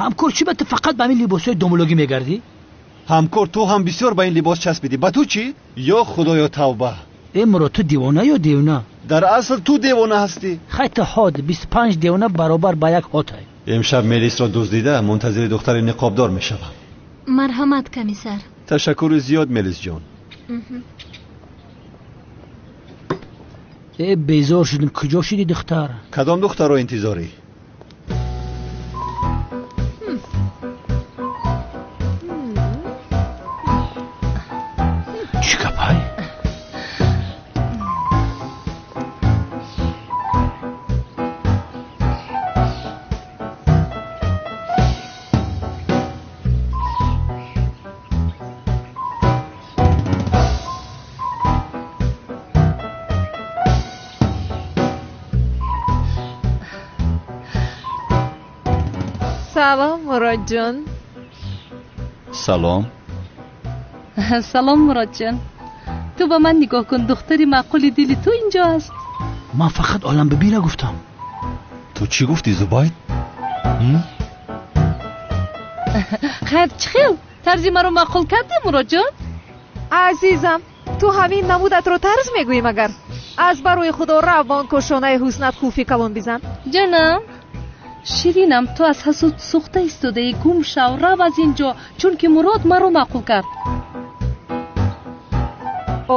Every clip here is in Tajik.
Ҳамкор, чӣ ба ту фақат ба ҳамин либосҳои домулогӣ мегардӣ? Ҳамкор, ту ҳам бисёр ба ин либос часпидӣ. Ба ту чӣ? Ё худоё, тавба! Э Мурод, ту девона ё девона? Дар асл ту девона ҳастӣ. Хай ту ҳод, 25 девона баробар ба як ҳотай. Имшаб Мелисро дуздида мунтазири духтари ниқобдор мешавам. Марҳамат, комиссар. Ташаккури зиёд, Мелисҷон. Э безор шудем, куҷо шуди духтар? Кадом духтарро интизорӣ? Чӣ гапай? Салом, Муродҷон. Салом. Салом, Муродҷон. Ту ба ман нигоҳ кун, духтари маъқули дили ту инҷо аст. Ман фақат Оламбибиро гуфтам. Ту чӣ гуфтӣ, Зубайд? Хайр, чӣ хел? Тарзи маро маъқул кардӣ, Муродҷон? Азизам, ту ҳамин намудатро тарз мегӯӣ магар? Аз барои худо рав ба он кошонаи ҳуснат қулфи калон бизан. Ҷанам, ширинам, ту аз ҳасуд сӯхта истодаӣ. Гум шав, рав аз ин ҷо, чунки Мурод маро маъқул кард.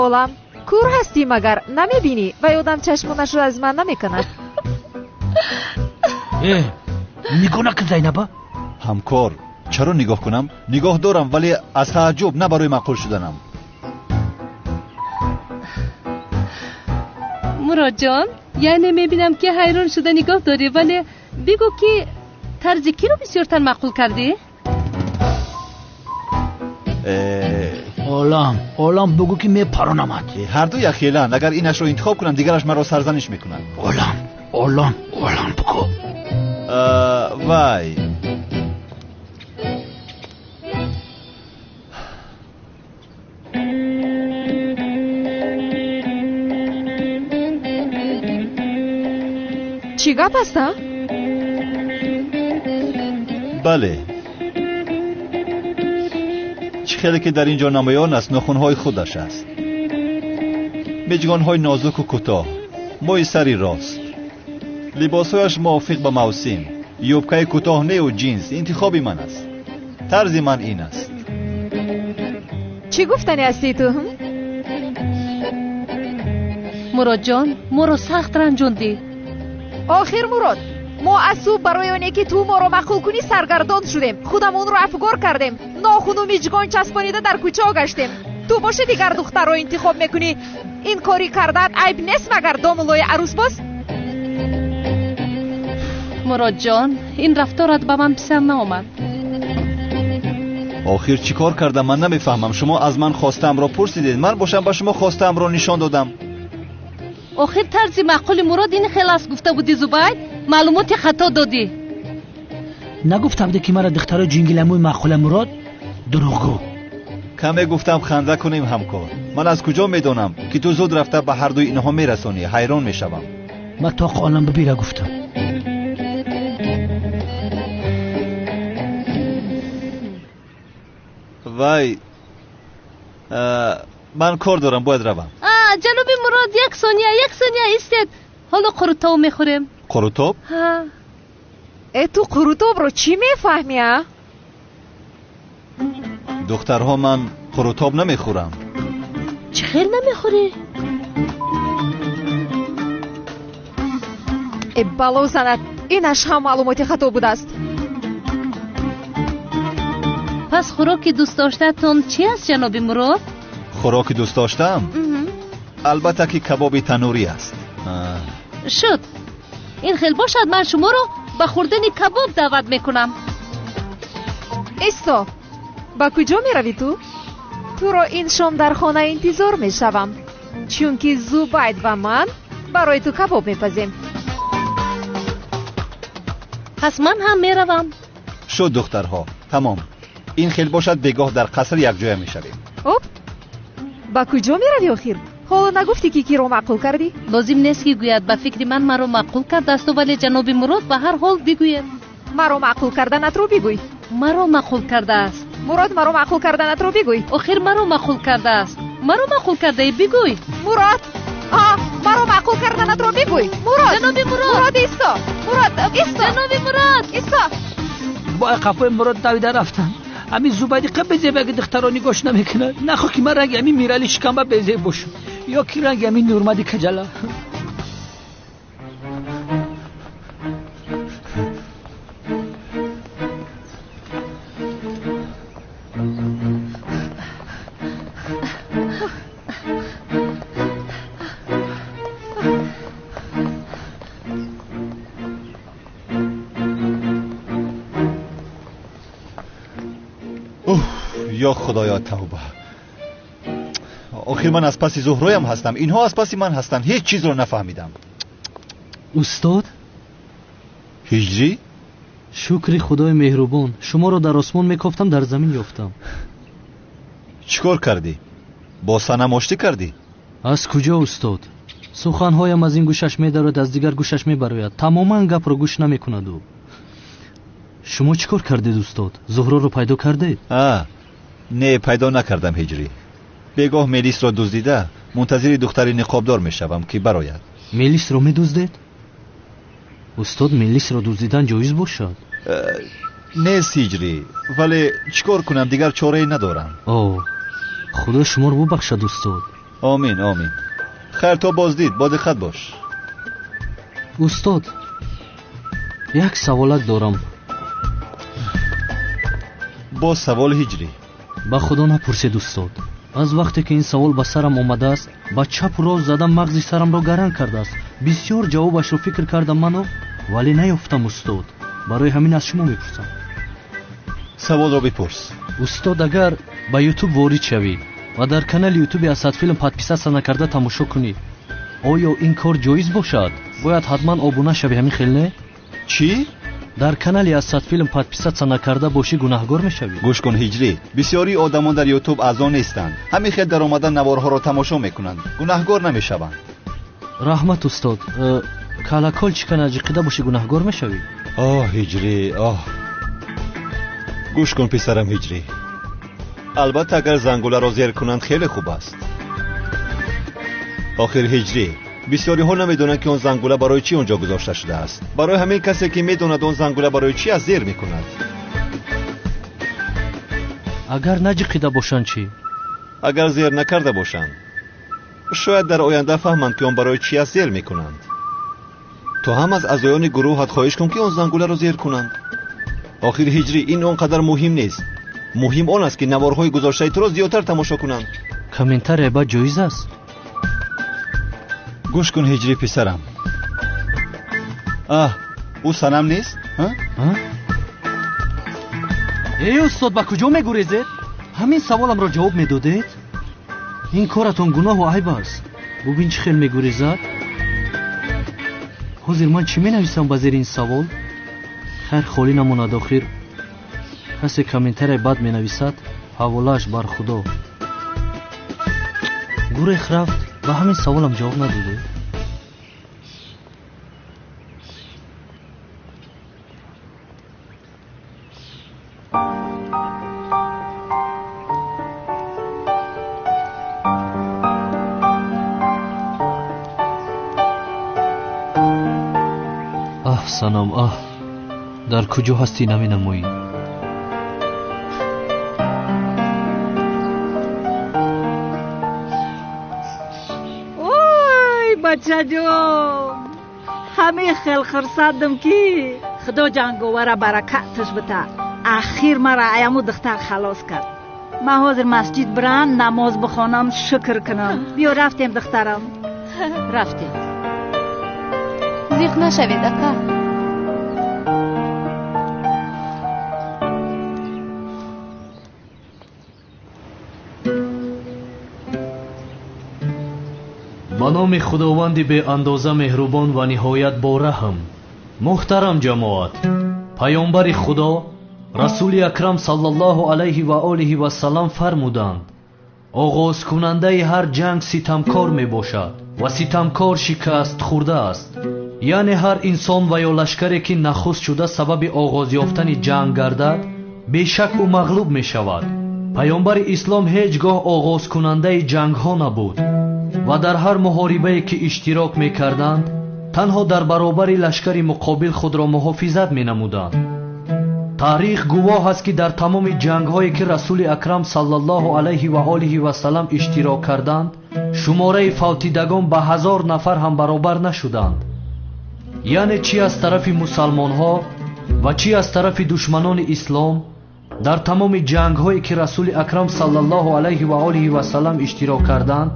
Олам, кур ҳастӣ магар? Намебинӣ? Вай одам чашмонашро аз ман намекунад. Э, нигоҳ накун, Зайнаба. Ҳамкор, чаро нигоҳ кунам? Нигоҳ дорам, вале аз тааҷҷуб, на барои маъқул шуданам. Муродҷон, яъне мебинам ки ҳайрон шуда нигоҳ дорӣ, вале бигӯ ки тарзи киро бисёртар маъқул кардӣ? Олам, олам, бигӯ ки мепаронамад. Ҳарду якхеланд. Агар инашро интихоб кунам, дигараш маро сарзаниш мекунад. Олам, олам, олам, бигӯ. Вай, чӣ гап аст, а? Бале, чӣ хеле ки дар ин ҷо намоён аст, нохунҳои худаш аст, миҷгонҳои нозуку кӯтоҳ, мӯи сари рост, либосҳояш мувофиқ ба мавсим, юбкаи кӯтоҳ неу ҷинс. Интихоби ман аст, тарзи ман ин аст. Чӣ гуфтанӣ ҳастӣ ту? Муродҷон, моро сахт ранҷондӣ. Охир Мурод, мо аз субҳ барои оне ки ту моро маъқул кунӣ саргардон шудем, худамонро афгор кардем, нохуну миҷгон часпонида дар кӯчао гаштем. Ту боши дигар духтарро интихоб мекунӣ. Ин кори кардаат айб нест магар, домуллои арӯсбоз? Муродҷон, ин рафторат ба ман писанд наомад. Охир чӣ кор кардам, ман намефаҳмам. Шумо аз ман хостаамро пурсидед, ман бошам ба шумо хостаамро нишон додам. Охир тарзи маъқули Мурод ин хел аст гуфта будӣ, Зубайд. Маълумоти хато додӣ. Нагуфта будӣ ки маро духтарои ҷингиламӯи маъқула, Мурод? Дурӯғгӯ. Каме гуфтам ханда кунем, ҳамкор. Ман аз куҷо медонам ки ту зуд рафта ба ҳардуи инҳо мерасонӣ? Ҳайрон мешавам. Ман тоқ Оламбибиро гуфтам. Вай, ман кор дорам, бояд равам. Ҷаноби Мурод, як сония, як сония истед. Ҳоло қурутоб мехӯрем. Қурутоб? Ҳа. Э, ту қурутобро чӣ мефаҳмӣ, а? Духтарҳо, ман қурутоб намехӯрам. Чӣ хел намехӯрӣ? Э, бало занад, инаш ҳам маълумоти хато будааст. Пас хӯроки дӯстдоштаатон чӣ аст, ҷаноби Мурод? Хӯроки дӯстдоштаам? Албатта ки кабоби танӯрӣ аст. Шуд. Ин хел бошад, ман шуморо ба хӯрдани кабоб даъват мекунам. Исто, ба куҷо меравӣ ту? Туро ин шом дар хона интизор мешавам, чунки Зубайд ва ман барои ту кабоб мепазем. Пас ман ҳам меравам. Шуд, духтарҳо, тамом. Ин хел бошад, бегоҳ дар қаср якҷоя мешавем. Оп, ба куҷо меравӣ охир? Ҳоло нагуфтӣ ки киро маъқул кардӣ? Лозим нест ки гӯяд. Ба фикри ман маро маъқул кардаасту, вале ҷаноби Мурод ба ҳар ҳол бигӯяд. Маро маъқул карданатро бигӯй. Маро маъқул кардааст. Мурод, маро маъқул карданатро бигӯй. Охир маро маъқул кардааст. Маро маъқул кардаӣ, бигӯй. Мурод, маро маъқул карданатро бигӯй. Мурод, ҷаноби Мурод. Мурод, исто. Мурод, исто. Ҷаноби Мурод, исто. Бо қафои Мурод давида рафтам. Ҳамин Зубайди қа безебаги духтаро нигоҳш намекунад. Нахоҳ ки ман ранги ҳамин Мирали шикамба безеб бошам ё ки ранги ҳамин Нурмади каҷала. Ё Худоё, тавба. Охир ман аз паси Зуҳроям ҳастам, инҳо аз паси ман ҳастанд. Ҳеҷ чизро нафаҳмидам. Устод? Ҳиҷрӣ? Шукри Худои меҳрубон, шуморо дар осмон мекофтам, дар замин ёфтам. Чӣ кор кардӣ? Бо Санам оштӣ кардӣ? Аз куҷо, устод? Суханҳоям аз ин гӯшаш медарояд, аз дигар гӯшаш мебарояд. Тамоман гапро гӯш намекунад ӯ. Шумо чӣ кор кардед, устод? Зуҳроро пайдо кардед? Не, пайдо накардам, Ҳиҷрӣ. Бегоҳ мелисро дуздида мунтазири духтари ниқобдор мешавам, ки барояд. Мелисро медуздед? Устод, мелисро дуздидан ҷоиз бошад? Нест, Ҳиҷрӣ, вале чӣ кор кунам, дигар чорае надорам. О, Худо шуморо бубахшад, устод. Омин, омин. Хайр, то боздид, бо диққат бош. Устод, як саволак дорам. Боз савол, Ҳиҷрӣ? Ба Худо напурсед, устод. Аз вақте ки ин савол ба сарам омадааст, ба чапу рост задам мағзи сарамро гаранг кардааст. Бисёр ҷавобашро фикр кардам ману, вале наёфтам, устод. Барои ҳамин аз шумо мепурсам. Саволро бипурс. Устод, агар ба Ютуб ворид шавӣ ва дар канали Ютуби Асадфилм подписаться накарда тамошо кунӣ, оё ин кор ҷоиз бошад? Бояд ҳатман обуна шавӣ, ҳамин хел не? Чӣ? Дар канали Асадфилм подписаться накарда бошӣ, гунаҳгор мешавӣ. Гӯш кун, Ҳиҷрӣ, бисёри одамон дар Ютуб аъзо нестанд. Ҳамин хел даромада наворҳоро тамошо мекунанд, гунаҳгор намешаванд. Раҳмат, устод. Колокольчика наҷиқида бошӣ, гунаҳгор мешавӣ. Оҳ, Ҳиҷрӣ, оҳ. Гӯш кун, писарам Ҳиҷрӣ, албатта агар зангуларо зер кунанд хеле хуб аст. Охир, Ҳиҷрӣ, бисёриҳо намедонанд, ки он зангула барои чӣ он ҷо гузошта шудааст. Барои ҳамин касе ки медонад он зангула барои чӣ аст, зер мекунад. Агар наҷиқида бошанд чӣ? Агар зер накарда бошанд, шояд дар оянда фаҳманд, ки он барои чӣ аст, зер мекунанд. Ту ҳам аз аъзоёни гурӯҳат хоҳиш кун, ки он зангуларо зер кунанд. Охир, Ҳиҷрӣ, ин он қадар муҳим нест. Муҳим он аст, ки наворҳои гузоштаи туро зиёдтар тамошо кунанд. Комментария бад ҷоиз аст? Гӯш кун, Ҳиҷрӣ писарам. Аҳ, ӯ Санам нест? Эй устод, ба куҷо мегурезед? Ҳамин саволамро ҷавоб медодед? Ин коратон гуноҳу айб аст. Бубин, чӣ хел мегурезад. Ҳозир ман чӣ менависам ба зери ин савол? Хайр, холӣ намонад. Охир касе комментарияи бад менависад, ҳаволааш бар Худо. Гурех рафт, ба ҳамин саволам ҷавоб надодед. Аҳ, Санам, аҳ, дар куҷо ҳастӣ наменамоӣ? Ой, бачаҷон, ҳамин хел хурсандам, ки Худо ҷанговара баракаташ бита. Ахир мара аяму духтар халос кард. Ман ҳозир масҷид бирам, намоз бихонам, шукр кунам. Биё, рафтем, духтарам, рафтем. Зиқ нашавед, ака. Ба номи Худованди беандоза меҳрубон ва ниҳоят бораҳм. Муҳтарам ҷамоат, паёмбари Худо Расули Акрам саллаллоҳу алайҳи ва олиҳи васаллам фармуданд: оғозкунандаи ҳар ҷанг ситамкор мебошад ва ситамкор шикаст хӯрда аст. Яъне ҳар инсон ва ё лашкаре ки нахуст шуда сабаби оғоз ёфтани ҷанг гардад, бешак ӯ мағлуб мешавад. Паёмбари ислом ҳеҷ гоҳ оғозкунандаи ҷангҳо набуд ва дар ҳар муҳорибае ки иштирок мекарданд, танҳо дар баробари лашкари муқобил худро муҳофизат менамуданд. Таърих гувоҳ аст ки дар тамоми ҷангҳое ки Расули Акрам саллаллоҳу алайҳи ва олиҳи васаллам иштирок карданд, шумораи фавтидагон ба 1000 нафар ҳам баробар нашуданд. Яъне чӣ аз тарафи мусалмонҳо ва чӣ аз тарафи душманони ислом, дар тамоми ҷангҳое ки Расули Акрам саллаллоҳу алайҳи ва олиҳи васаллам иштирок карданд,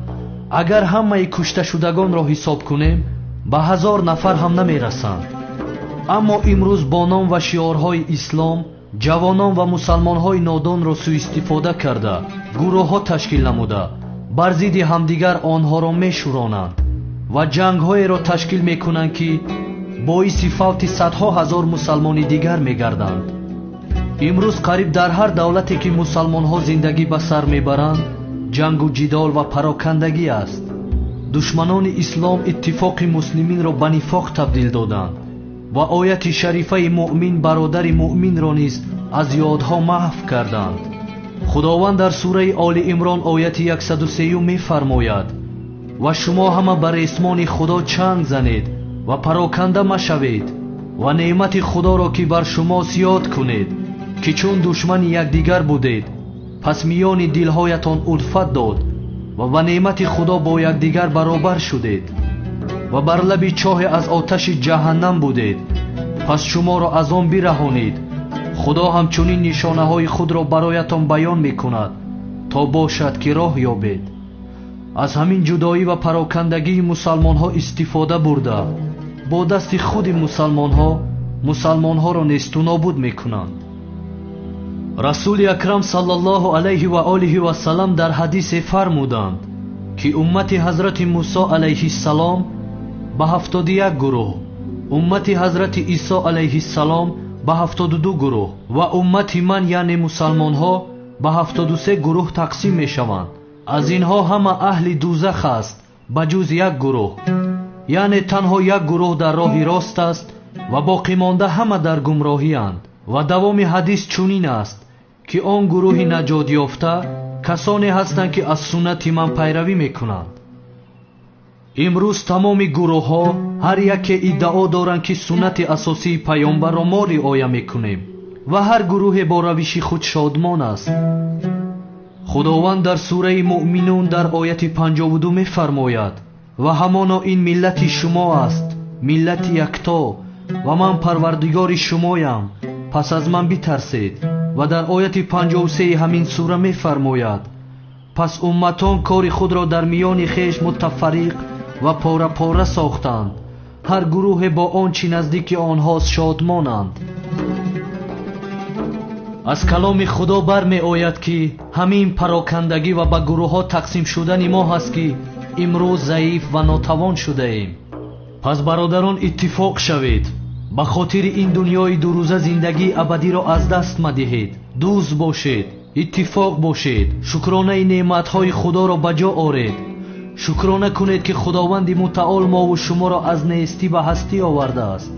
агар ҳамаи кушташудагонро ҳисоб кунем, ба 1000 нафар ҳам намерасанд. Аммо имрӯз бо ном ва шиорҳои ислом ҷавонон ва мусалмонҳои нодонро суистифода карда, гурӯҳҳо ташкил намуда, бар зидди ҳамдигар онҳоро мешӯронанд ва ҷангҳоеро ташкил мекунанд ки боиси фавти садҳо ҳазор мусалмони дигар мегарданд. Имрӯз қариб дар ҳар давлате ки мусалмонҳо зиндагӣ ба сар мебаранд, ҷангу ҷидол ва парокандагӣ аст. Душманони ислом иттифоқи муслиминро ба нифоқ табдил доданд ва ояти шарифаи муъмин бародари муъминро низ аз ёдҳо маҳв карданд. Худованд дар сураи Оли Имрон ояти 103 мефармояд: ва шумо ҳама ба ресмони Худо чанг занед ва пароканда машавед ва неъмати Худоро ки бар шумост ёд кунед, ки чун душмани якдигар будед, пас миёни дилҳоятон улфат дод ва ба неъмати Худо бо якдигар баробар шудед ва бар лаби чоҳе аз оташи ҷаҳаннам будед, пас шуморо аз он бираҳонид. Худо ҳамчунин нишонаҳои худро бароятон баён мекунад, то бошад ки роҳ ёбед. Аз ҳамин ҷудоӣ ва парокандагии мусалмонҳо истифода бурда, бо дасти худи мусалмонҳо мусалмонҳоро несту нобуд мекунанд. Расули Акрам саллаллоҳу алайҳи ва олиҳи васаллам дар ҳадисе фармуданд, ки уммати ҳазрати Мусо алайҳиссалом ба 71 гурӯҳ, уммати ҳазрати Исо алайҳиссалом ба 72 гурӯҳ ва уммати ман, яъне мусалмонҳо, ба 73 гурӯҳ тақсим мешаванд. Аз инҳо ҳама аҳли дузах аст ба ҷуз як гурӯҳ, яъне танҳо як гурӯҳ дар роҳи рост аст ва боқимонда ҳама дар гумроҳиянд. Ва давоми ҳадис чунин аст ки он гурӯҳи наҷотёфта касоне ҳастанд ки аз суннати ман пайравӣ мекунанд. Имрӯз тамоми гурӯҳҳо ҳар яке иддао доранд ки суннати асосии паёмбарро мо риоя мекунем ва ҳар гурӯҳе бо равиши худ шодмон аст. Худованд дар сураи Муъминун дар ояти 52 мефармояд: ва ҳамоно ин миллати шумо аст, миллати якто, ва ман парвардигори шумоям, пас аз ман битарсед. Ва дар ояти 53 ҳамин сура мефармояд: пас умматон кори худро дар миёни хеш мутафарриқ ва пора-пора сохтанд, ҳар гурӯҳе бо он чӣ наздики онҳост шодмонанд. Аз каломи Худо бармеояд ки ҳамин парокандагӣ ва ба гурӯҳҳо тақсим шудани мо ҳаст ки имрӯз заиф ва нотавон шудаем. Пас бародарон, иттифоқ шавед, ба хотири ин дунёи дурӯза зиндагии абадиро аз даст мадиҳед. Дӯст бошед, иттифоқ бошед, шукронаи неъматҳои Худоро ба ҷо оред. Шукрона кунед ки Худованди мутаол мову шуморо аз нестӣ ба ҳастӣ овардааст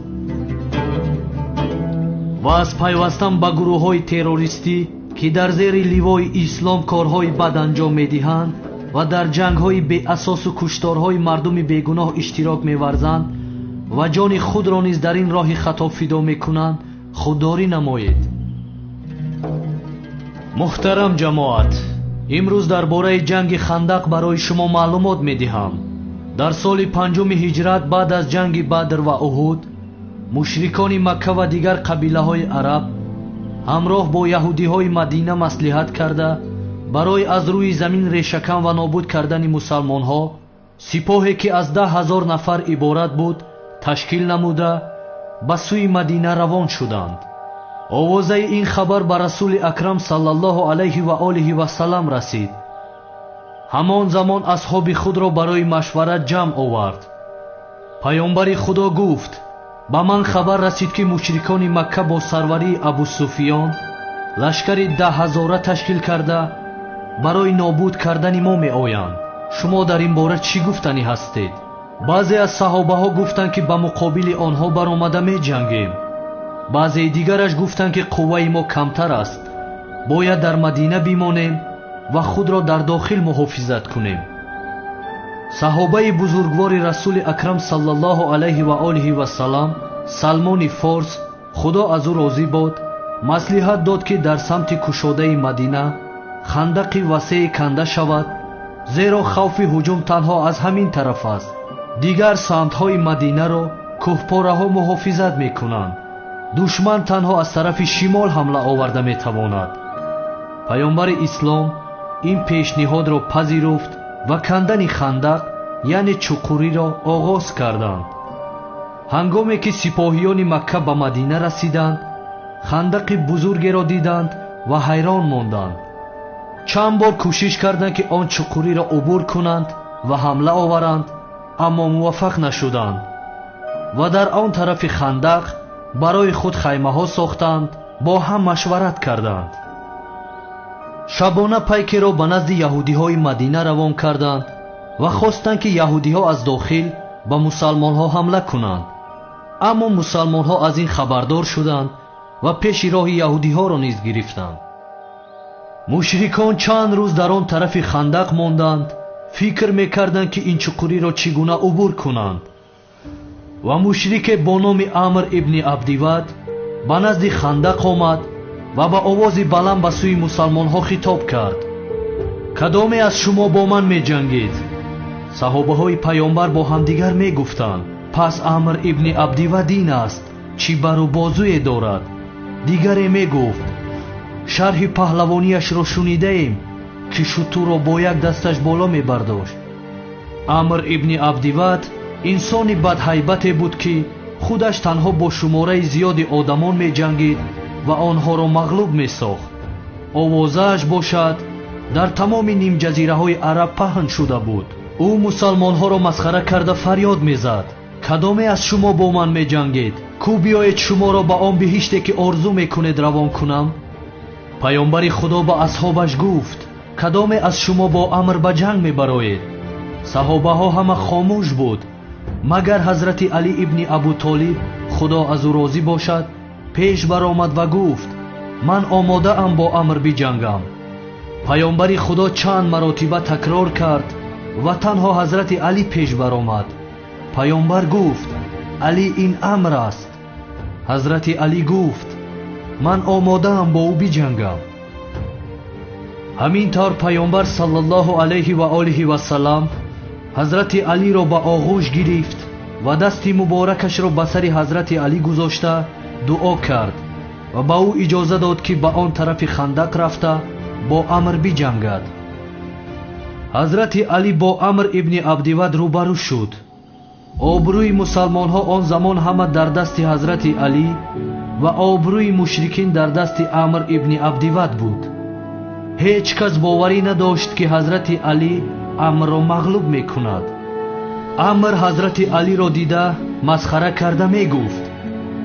ва аз пайвастан ба гурӯҳҳои террористӣ ки дар зери ливои ислом корҳои бад анҷом медиҳанд ва дар ҷангҳои беасосу кушторҳои мардуми бегуноҳ иштирок меварзанд ва ҷони худро низ дар ин роҳи хато фидо мекунанд, худдорӣ намоед. Муҳтарам ҷамоат, имрӯз дар бораи ҷанги Хандақ барои шумо маълумот медиҳам. Дар соли 5 ҳиҷрат баъд аз ҷанги Бадр ва Уҳуд, мушрикони Макка ва дигар қабилаҳои араб ҳамроҳ бо яҳудиҳои Мадина маслиҳат карда, барои аз рӯи замин решакан ва нобуд кардани мусалмонҳо сипоҳе ки аз 10 000 нафар иборат буд ташкил намуда ба сӯи Мадина равон шуданд. Овозаи ин хабар ба Расули Акрам саллаллоҳу алайҳи ва олиҳи васаллам расид. Ҳамон замон асҳоби худро барои машварат ҷамъ овард. Паёмбари Худо гуфт: ба ман хабар расид ки мушрикони Макка бо сарварии Абу Суфиён лашкари 10 000 ташкил карда барои нобуд кардани мо меоянд. Шумо дар ин бора чӣ гуфтанӣ ҳастед? Баъзе аз саҳобаҳо гуфтанд, ки ба муқобили онҳо баромада меҷангем. Баъзеи дигараш гуфтанд, ки қувваи мо камтар аст, бояд дар Мадина бимонем ва худро дар дохил муҳофизат кунем. Саҳобаи бузургвори Расули Акрам саллаллоҳу алайҳи ва олиҳи вассалам Салмони Форс, Худо аз ӯ розӣ бод, маслиҳат дод, ки дар самти кушодаи Мадина хандақи васее канда шавад, зеро хавфи ҳуҷум танҳо аз ҳамин тараф аст. Дигар самтҳои Мадинаро кӯҳпораҳо муҳофизат мекунанд. Душман танҳо аз тарафи шимол ҳамла оварда метавонад. Паёмбари ислом ин пешниҳодро пазируфт ва кандани хандақ, яъне чуқуриро оғоз карданд. Ҳангоме ки сипоҳиёни Макка ба Мадина расиданд, хандақи бузургеро диданд ва ҳайрон монданд. Чанд бор кӯшиш карданд, ки он чуқуриро убур кунанд ва ҳамла оваранд, аммо муваффақ нашуданд ва дар он тарафи хандақ барои худ хаймаҳо сохтанд, бо ҳам машварат карданд. Шабона пайкеро ба назди яҳудиҳои Мадина равон карданд ва хостанд, ки яҳудиҳо аз дохил ба мусалмонҳо ҳамла кунанд. Аммо мусалмонҳо аз ин хабардор шуданд ва пеши роҳи яҳудиҳоро низ гирифтанд. Мушрикон чанд рӯз дар он тарафи хандақ монданд, фикр мекарданд, ки ин чуқуриро чӣ гуна убур кунанд. Ва мушрике бо номи Амр ибни Абдивад ба назди хандақ омад ва ба овози баланд ба сӯи мусалмонҳо хитоб кард: кадоме аз шумо бо ман меҷангед? Саҳобаҳои паёмбар бо ҳамдигар мегуфтанд: пас Амр ибни Абдивад ин аст, чӣ бару бозуе дорад. Дигаре мегуфт: шарҳи паҳлавонияшро шунидаем, ки шутурро бо як дасташ боло мебардошт. Амр ибни Абдивад инсони бадҳайбате буд, ки худаш танҳо бо шумораи зиёди одамон меҷангид ва онҳоро мағлуб месохт. Овозааш бошад дар тамоми нимҷазираҳои араб паҳн шуда буд. Ӯ мусалмонҳоро масхара карда фарёд мезад: кадоме аз шумо бо ман меҷангед? Кӯ биёед шуморо ба он биҳиште, ки орзу мекунед, равон кунам. Паёмбари Худо ба асҳобаш гуфт: кадоме аз шумо бо Амр ба ҷанг мебароед? Саҳобаҳо ҳама хомӯш буд, магар ҳазрати Алӣ ибни Абутолиб, Худо аз ӯ розӣ бошад, пеш баромад ва гуфт: ман омодаам бо Амр биҷангам. Паёмбари Худо чанд маротиба такрор кард ва танҳо ҳазрати Алӣ пеш баромад. Паёмбар гуфт: Алӣ ин Амр аст. Ҳазрати Алӣ гуфт: ман омодаам бо ӯ биҷангам. Ҳамин тавр паёмбар саллаллоҳу алайҳи ва олиҳи вассалам ҳазрати Алиро ба оғӯш гирифт ва дасти муборакашро ба сари ҳазрати Алӣ гузошта дуо кард ва ба ӯ иҷоза дод, ки ба он тарафи хандақ рафта бо Амр биҷангад. Ҳазрати Алӣ бо Амр ибни Абдивад рӯбарӯ шуд. Обрӯи мусалмонҳо он замон ҳама дар дасти ҳазрати Алӣ ва обрӯи мушрикин дар дасти Амр ибни Абдивад буд. Ҳеҷ кас боварӣ надошт, ки ҳазрати Алӣ Амрро мағлуб мекунад. Амр ҳазрати Алиро дида масхара карда мегуфт: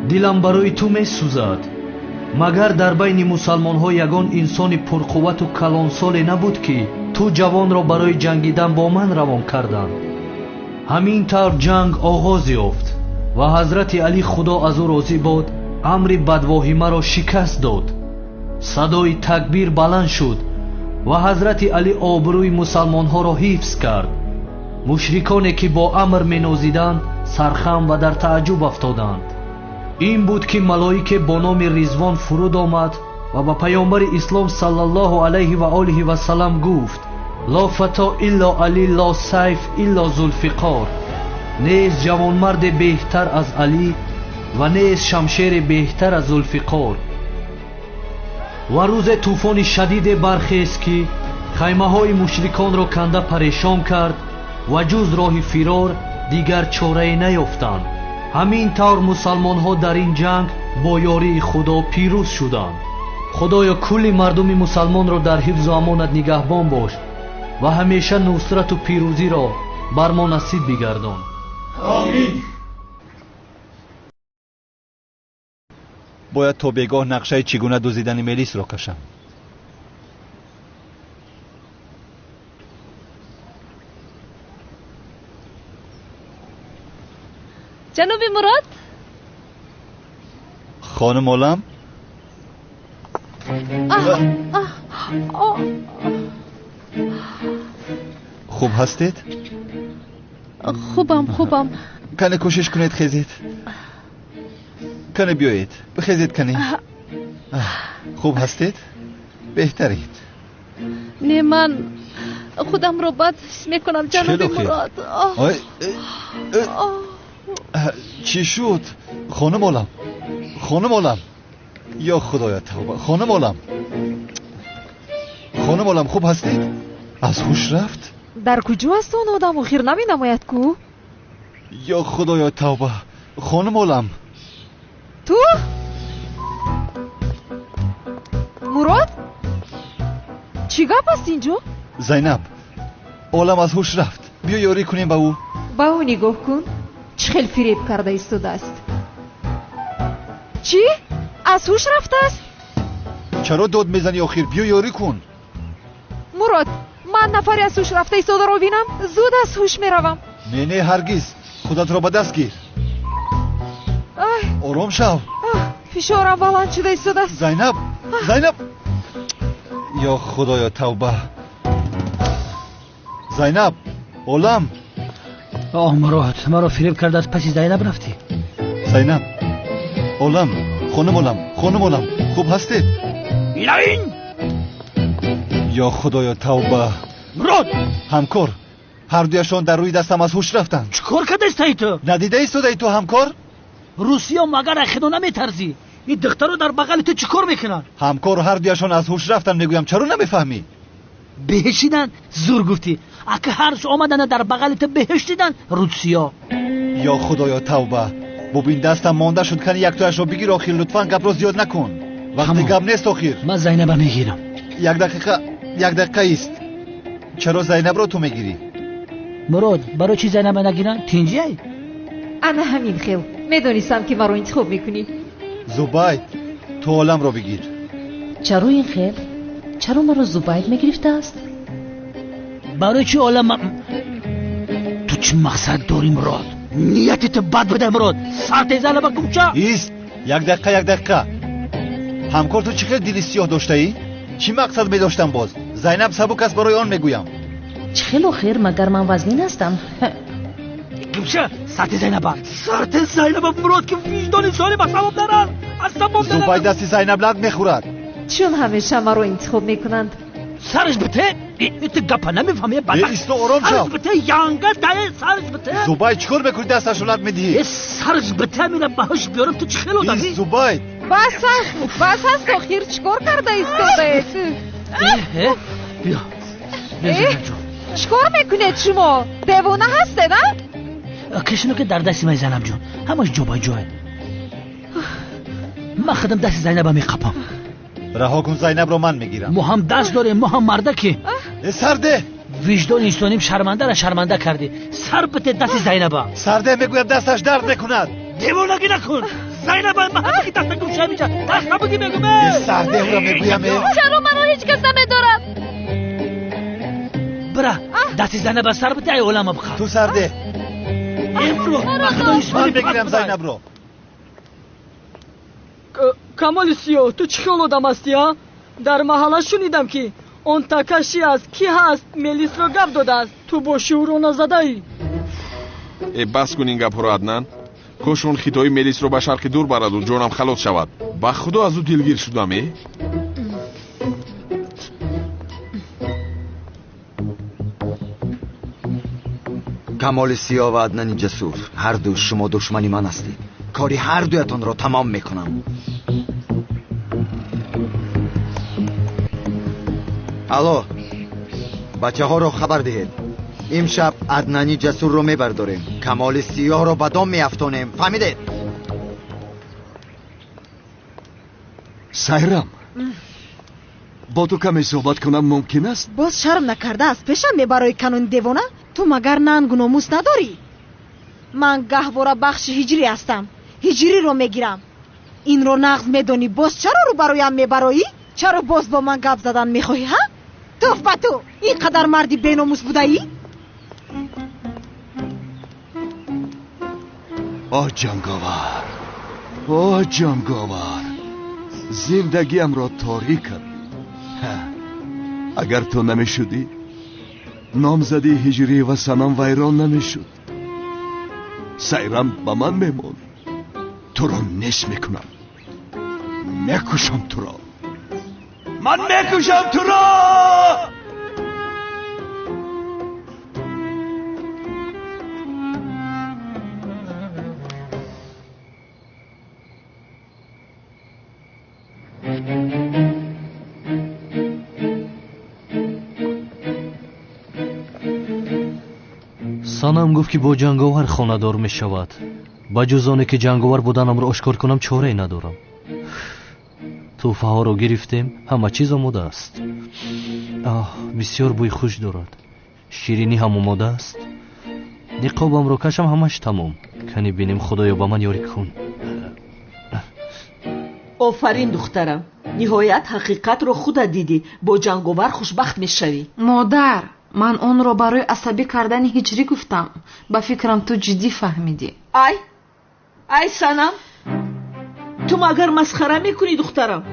дилам барои ту месӯзад. Магар дар байни мусалмонҳо ягон инсони пурқуввату калонсоле набуд, ки ту ҷавонро барои ҷангидан бо ман равон карданд? Ҳамин тавр ҷанг оғоз ёфт ва ҳазрати Алӣ, Худо аз ӯ розӣ бод, амри бадвоҳимаро шикаст дод. Садои такбир баланд шуд ва ҳазрати Алӣ обрӯи мусалмонҳоро ҳифз кард. Мушриконе, ки бо Амр менозиданд, сархам ва дар тааҷҷуб афтоданд. Ин буд, ки малоике бо номи Ризвон фуруд омад ва ба паёмбари ислом саллаллоҳу алайҳи ва олиҳи вассалам гуфт: ло фато илло Алӣ, ло сайф илло Зулфиқор. Нест ҷавонмарде беҳтар аз Алӣ ва нест шамшере беҳтар аз Зулфиқор. Ва рӯзе тӯфони шадиде бархест, ки хаймаҳои мушриконро канда парешон кард ва ҷуз роҳи фирор дигар чорае наёфтанд. Ҳамин тавр мусалмонҳо дар ин ҷанг бо ёрии Худо пирӯз шуданд. Худоё, кулли мардуми мусалмонро дар ҳифзу амонат нигаҳбон бош ва ҳамеша нусрату пирӯзиро бар мо насиб бигардон. Омин. Бояд то бегоҳ нақшаи чӣ гуна дуздидани Мелисро кашам. Ҷаноби Мурод? Хонум Олам? Хуб ҳастед? Хубам, хубам. Кане кӯшиш кунед хезед. Кане биёед, бихезед кане. Хуб ҳастед? Беҳтаред. Не, ман худамро бад ҳис мекунам, ҷаноби Мурод. Чӣ шуд? Хонум Олам, хонум Олам, ё худоя тавба, хонум Олам, хонум Олам, хуб ҳастед? Аз ҳуш рафт? Дар куҷо аст он одам? Охир наменамояд ку? Ё худоё тавба, хонум Олам. Ту? Мурод? Чӣ гап аст инҷо? Зайнаб, Олам аз ҳуш рафт. Биё ёрӣ кунем ба ӯ. Ба ӯ нигоҳ кун, чӣ хел фиреб карда истодааст. Чӣ? Аз ҳуш рафтааст? Чаро дод мезанӣ охир? Биё ёрӣ кун. Мурод, ман нафаре аз ҳуш рафта истодаро бинам, зуд аз ҳуш меравам. Не, не, ҳаргиз. Худатро ба даст гир. Ором шав. Фишорам баланд шуда истодааст. Зайнаб, Зайнаб. Ё худоё тавба. Зайнаб, Олам. Оҳ, Мурод, маро фиреб карда аз паси Зайнаб рафтӣ. Зайнаб, Олам, хонум Олам, хонум Олам, хуб ҳастед? Илоин! Ё худоё тавба. Мурод! Ҳамкор, ҳардуяшон дар рӯи дастам аз ҳуш рафтанд. Чӣ кор кардаистаи ту? Надида истодаи ту, ҳамкор? Русия магар аз худо наметарзӣ? Ин духтаро дар бағали ту чӣ кор мекунанд? Ҳамкор, ҳардуяшон аз ҳуш рафтанд, мегӯям, чаро намефаҳмӣ? Беҳишидан зур гуфтӣ. Ака ҳарш омадана дар бағали ту беҳиш дидан русия. Ё худоё тавба. Бубин, дастам монда шуд, кани яктояшро бигир охир, лутфан гапро зиёд накун. Вақти гап нест охир. Ман Зайнаба мегирам. Як дақиқа, як дақиқа ист. Чаро Зайнабро ту мегирӣ? Мурод, барои чӣ Зайнаба нагирам? Тинҷиай? Ана ҳамин хел. Медонистам ки маро интихоб мекунӣ. Зубайд, ту Оламро бигир. Чаро ин хел? Чаро маро Зубайд мегирифтааст? Барои чӣ Олам? Ту чӣ мақсад дорӣ, Мурод? Нияти ту бад буда, Мурод. Сар Зайнаба кумча. Ист, як дақиқа, як дақиқа. Ҳамкор, ту чӣ хел дили сиёҳ доштаӣ? Чӣ мақсад медоштам боз? Зайнаб сабук аст, барои он мегӯям. Чӣ хел охир, магар ман вазнин ҳастам? Гумша, сарти Зайнаба, сарти Зайнаба, Мурод, ки виҷдони солим аз савоб дарад, аз савоб дарад. Зубайд дасти Зайнаб лат мехӯрад. Чун ҳамеша маро интихоб мекунанд. Сараш бите, ту гапа намефаҳмӣ, бадбахт. Исто, ором шав. Сараш бите, янга дае, сараш бите. Зубайд, чӣ кор мекунӣ, дасташро лат медиҳӣ? Сараш бите, мина ба ҳуш биёрам, ту чӣ хел одамӣ? Ист, Зубайд. Бас аст, бас аст, охир чӣ кор карда истодаед? Биё, биё, Зайнаб ҷон. Чӣ кор мекунед шумо? Девона ҳастед, а? Кашино ки дар дасти ман, Зайнаб ҷон, ҳамаш ҷо ба ҷое. Ман худам дасти Зайнаба меқапам. Раҳо кун Зайнабро, ман мегирам. Мо ҳам даст дорем, мо ҳам мардаки. Сарде! Виҷдони инсоним шармандара шарманда кардӣ. Сар бите дасти Зайнаба. Сарде, мегӯям, дасташ дард мекунад. Девонагӣ накун. Зайнаба, ман ҳамаги даста гумша миҷа. Даст набуди мегӯм. Сарде, ӯро мегӯям. Чаро маро ҳеҷ кас намедорад? Бира, дасти Зайнаба сар бите, ай олама биқа. Ту сарде. Ман мегирам Зайнабро. Камоли сиёҳ, ту чӣ хел одам ҳастӣ, а? Дар маҳалла шунидам, ки он такаши аст, ки ҳаст, Мелисро гап додааст. Ту бо шӯро назадаӣ. Э, бас кун ин гапҳоро, Аднан. Кош он хитои Мелисро ба шарқи дур бараду ҷонам халос шавад. Ба худо, аз ӯ дилгир шудам, э. Камоли сиёҳ ва Аднани ҷасур, ҳарду шумо душмани ман ҳастед. Кори ҳардуятонро тамом мекунам. Алло, бачаҳоро хабар диҳед, имшаб Аднани ҷасурро мебардорем, Камоли сиёҳро ба дом меафтонем, фаҳмидед? Сайрам, бо ту каме суҳбат кунам мумкин аст? Боз шарм накарда аз пешам мебарои, канони девона. Ту магар нангу номус надорӣ? Ман гаҳвора бахши ҳиҷрӣ ҳастам, ҳиҷриро мегирам. Инро нағз медонӣ, боз чаро рӯбароям мебароӣ? Чаро боз бо ман гап задан мехоҳӣ, ҳа? Туф ба ту, ин қадар марди беномус будаӣ? О ҷанговар, о ҷанговар, зиндагиамро торик кардӣ. Агар ту намешудӣ, номзадии ҳиҷрӣ ва Санам вайрон намешуд. Сайрам ба ман мемонд. Туро неш мекунам, мекушам туро, ман мекушам туро. Санам гуфт, ки бо ҷанговар хонадор мешавад. Ба ҷуз оне ки ҷанговар буданамро ошкор кунам, чорае надорам. Тӯҳфаҳоро гирифтем, ҳама чиз омода аст. Оҳ, бисёр бӯи хуш дорад. Ширинӣ ҳам омода аст. Ниқобамро кашам, ҳамаш тамом. Кани бинем, Худоё, ба ман ёрӣ кун. Офарин, духтарам, ниҳоят ҳақиқатро худат дидӣ. Бо ҷанговар хушбахт мешавӣ. Модар, ман онро барои асабӣ кардани ҳиҷрӣ гуфтам. Ба фикрам, ту ҷиддӣ фаҳмидӣ. Ай, ай, Санам, ту магар масхара мекунӣ? Духтарам,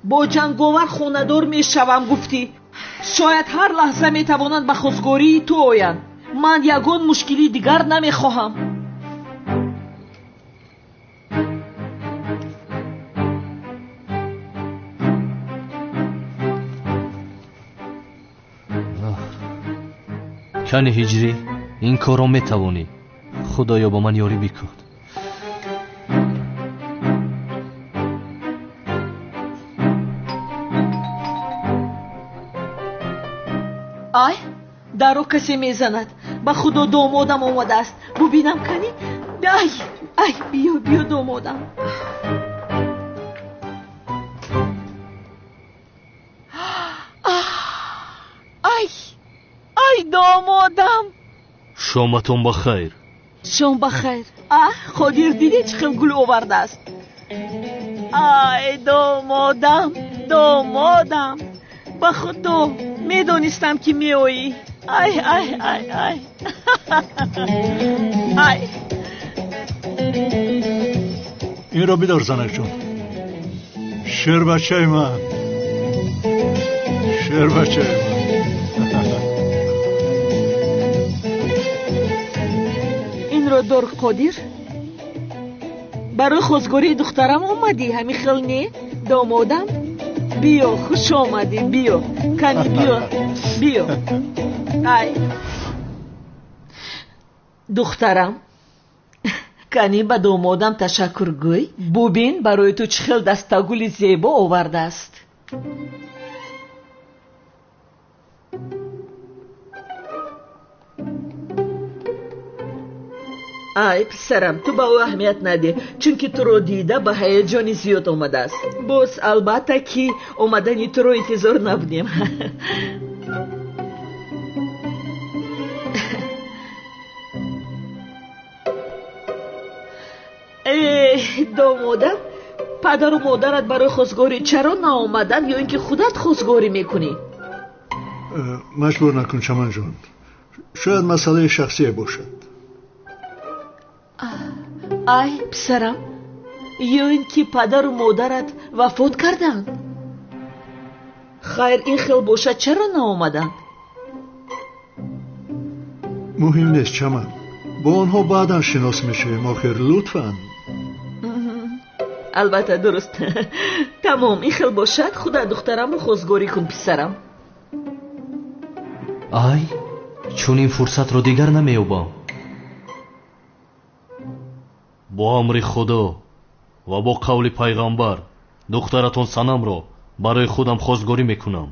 бо ҷанговар хонадор мешавам гуфтӣ. Шояд ҳар лаҳза метавонанд ба хостгории ту оянд. Ман ягон мушкилии дигар намехоҳам. Кани ҳиҷрӣ, ин корро метавонӣ. Худоё, ба ман ёрӣ бикун. Ай, дарро касе мезанад. Ба Худо, домодам омадааст. Бубинам кани. Ай, ай, биё, биё, домодам. Ай, ай, домодам. Шоматон ба хайр. Шом ба хайр. А, Қодир, дидӣ, чӣ хел гул овардааст? Ай, домодам, домодам, ба Худо, медонистам, ки меоӣ. Ай, ай, ай, ай, ай. Инро бидор, занакҷон. Шербачаи ман, шербачаи ман. Инро дор, Қодир. Барои хостгории духтарам омадӣ, ҳамин хел не, домодам? Биё, хуш омадӣ, биё, кани, биё, биё. Ай, духтарам, кани ба домодам ташаккур гӯй. Бубин, барои ту чӣ хел дастагули зебо овардааст. Ай, писарам, ту ба ӯ аҳамият надеҳ, чунки туро дида ба ҳаяҷони зиёд омадааст. Боз, албатта, ки омадани туро интизор набудем. Э, домодам, падару модарат барои хостгорӣ чаро наомаданд ё ин ки худат хостгорӣ мекунӣ? Маҷбур накун, Чаманҷон. Шояд масъалаи шахсие бошад. Ай, писарам, ё ин ки падару модарат вафот карданд? Хайр, ин хел бошад, чаро наомаданд? Муҳим нест, Чаман, бо онҳо баъдан шинос мешавем. Охир, лутфан. Албатта, дуруст. Тамом, ин хел бошад, худат духтарамро хостгорӣ кун, писарам. Ай, чунин фурсатро дигар намеёбам. Бо амри Худо ва бо қавли пайғамбар, духтаратон Санамро барои худам хостгорӣ мекунам.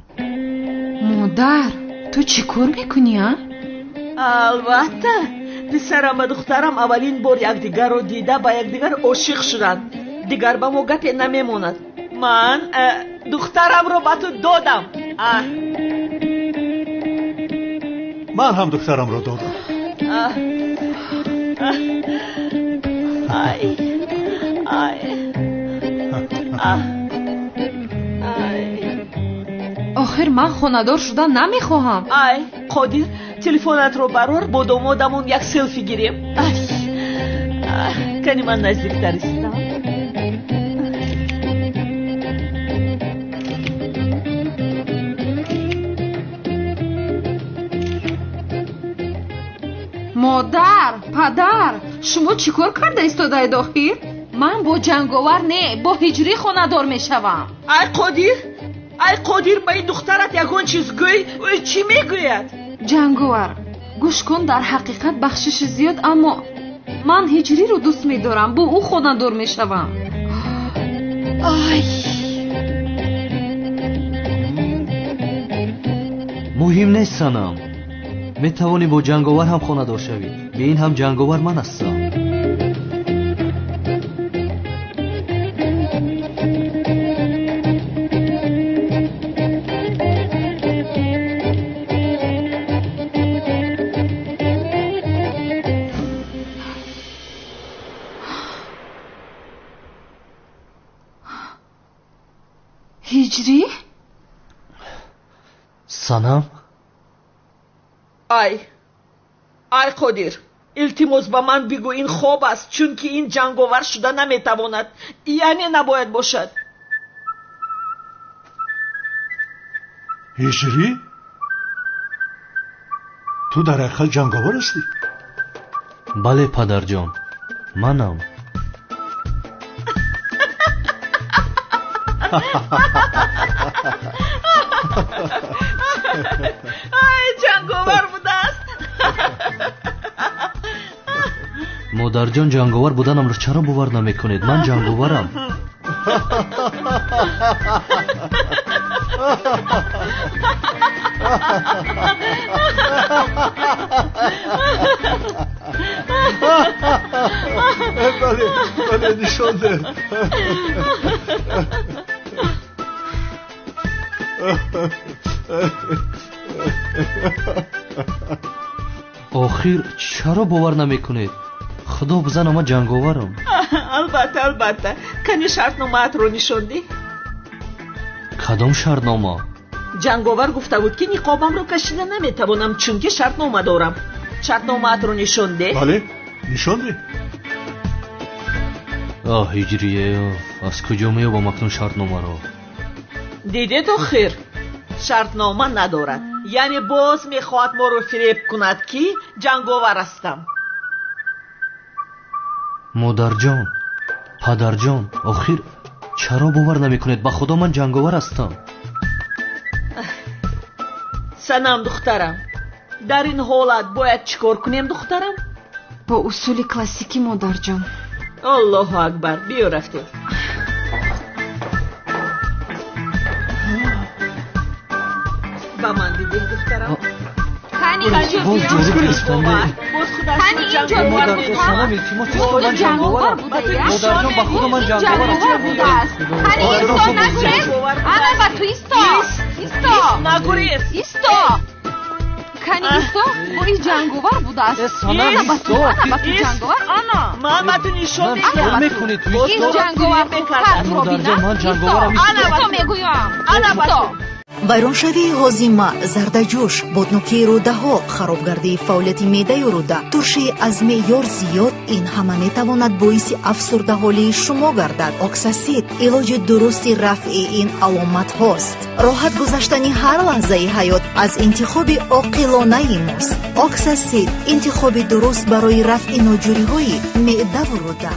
Модар, ту чӣ кор мекунӣ, а? Албатта, писарам ва духтарам аввалин бор якдигарро дида, ба якдигар ошиқ шуданд. Дигар ба мо гапе намемонад. Ман духтарамро ба ту додам. Ман ҳам духтарамро додам. Ай, ай, ай. Охир, ман хонадор шудан намехоҳам. Ай, Қодир, телефонатро барор, бо домодамон як селфи гирем. Ай, Кани ман наздиктар истам. Модар, падар, шумо чӣ кор карда истодаед охир? Ман бо Ҷанговар не, бо Ҳиҷрӣ хонадор мешавам. Ай Қодир, ай Қодир, ба ин духтарат ягон чиз гӯй, ӯ чӣ мегӯяд? Ҷанговар, гӯш кун, дар ҳақиқат бахшиши зиёд, аммо ман Ҳиҷриро дӯст медорам, бо ӯ хонадор мешавам. Ай! Муҳим нест, Санам. Метавонӣ бо Ҷанговар ҳам хонадор шавӣ. Бе ин ҳам Ҷанговар ман ҳастам. Ҳиҷрӣ? Санам? Ай, ай Қодир, илтимос ба ман бигӯ ин хоб аст, чунки ин ҷанговар шуда наметавонад, яъне набояд бошад. Ҳиҷрӣ? Ту дар ҳақиқат ҷанговар ҳастӣ? Бале, падарҷон, манам. Ай, ҷанговар будааст. Модарҷон, ҷанговар буданамро чаро бовар намекунед? Ман ҷанговарам. Бале, бале, нишон деҳ. Охир чаро бовар намекунед? Худо бизана, ман ҷанговарам. Албатта, албатта. Кани шартномаатро нишон диҳ. Кадом шартнома? Ҷанговар гуфта буд, ки ниқобамро кашида наметавонам, чунки шартнома дорам. Шартномаатро нишон деҳ. Бале, нишон деҳ. Оҳ, Ҳиҷрие, аз куҷо меёбам акнун шартномаро? Дидед охир, шартнома надорад. Яъне боз мехоҳад моро фиреб кунад, ки ҷанговар ҳастам. Модарҷон, падарҷон, охир чаро бовар намекунед? Ба худо ман ҷанговар ҳастам. Санам духтарам, дар ин ҳолат бояд чӣ кор кунем, духтарам? Бо усули классикӣ, модарҷон. Аллоҳу акбар, биё рафтем. Ба ман бидеҳ, духтарам. Кани инҷо Боз биё. ҷору гирифтам. Боз худаш Кани инҷо ҷанговар биё. буд. Санам, илтимос, Боз ман ҷанговар ҷанговарам. будая? Модарҷон, ба худо ман Ин ҷанговарам. ҷанговар будааст. Кани Охир, исто, хуб, нагурез. Ана ба ту исто. Исто. Нагурез. Исто. Кани исто, бо ин ҷанговар будааст. Санам, Ана ба ту, исто. ана ба ту Ист. ҷанговар, ана. Ман ба ту нишон Ман медиҳам. чикор мекунӣ ту? Боз Ин Исто. ҷанговар фиреб хубтар мекард. туро Модарҷон, бинад. ман Исто. ҷанговарам. Ана ба Исто ту. мегӯям. Ана ба Исто. ту. Вайроншавии ҳозима, зардаҷӯш, боднокии рӯдаҳо, харобгардии фаъолияти меъдаю рӯда, туршии аз меъёр зиёд, ин ҳама метавонад боиси афсурдаҳолии шумо гардад. Оксасид илоҷи дурусти рафъи ин аломатҳост. Роҳат гузаштани ҳар лаҳзаи ҳаёт аз интихоби оқилонаи мост. Оксасид интихоби дуруст барои рафъи ноҷӯриҳои меъдаву рӯда.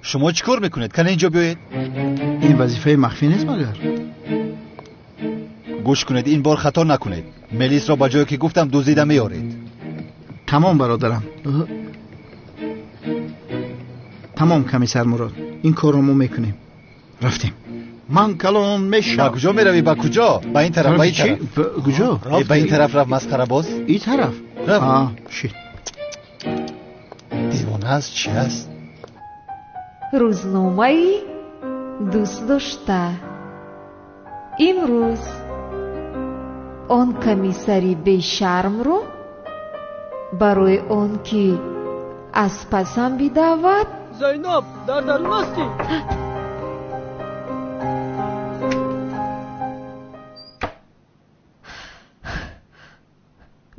Шумо чӣ кор мекунед? Кане инҷо биёед. Ин вазифаи махфӣ нест магар? Гӯш кунед, ин бор хато накунед. Мелисро ба ҷое ки гуфтам дуздида меоред. Тамом, бародарам. Тамом, комиссар Мурод. Ин корро мо мекунем. Рафтем. Ман калон Ба мешавам. куҷо меравӣ? Ба куҷо? Ба ин тараф, ба ин Тарафи чӣ? тараф. Куҷо? Ба ин тараф рафт, масхарабоз. И тараф? Рафт. Шит. Девона аст, чӣ аст? Рӯзномаи дӯстдошта. Имрӯз он комиссари бешармро барои он ки аз пасам бидавад. Зайнаб, дар дарун ҳастӣ?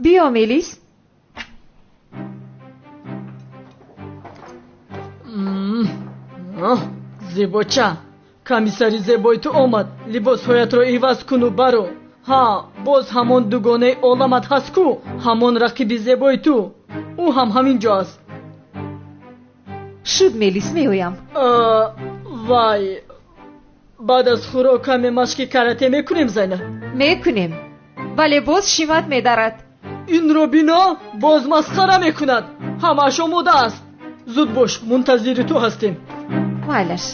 Биё, Мелис. Зебоча, комиссари зебои ту омад. Либосҳоятро иваз куну баро. Ҳа, боз ҳамон дугонаи оламат ҳаст ку, ҳамон рақиби зебои ту. Ӯ ҳам ҳамин ҷо аст. Шуд, Мелис, меоям. Вай, баъд аз хӯрок каме машқи карате мекунем, Зайнаб? Мекунем, вале боз шимат медарад. Инро бино, боз масхара мекунад. Ҳамааш омода аст. Зуд бош, мунтазири ту ҳастем. Майлаш.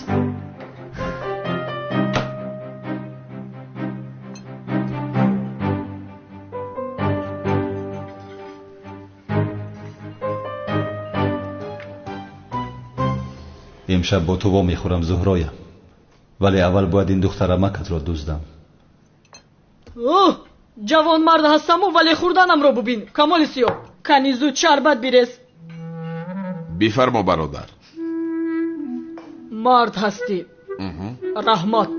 Имшаб бо ту вомехӯрам, Зуҳроям, вале аввал бояд ин духтарамакатро дуздам. Оҳ, ҷавонмард ҳастаму, вале хӯрданамро бубин. Камоли Сиёҳ, кани зуд шарбат бирез. Бифармо, бародар. Мард ҳастӣ. Раҳмат.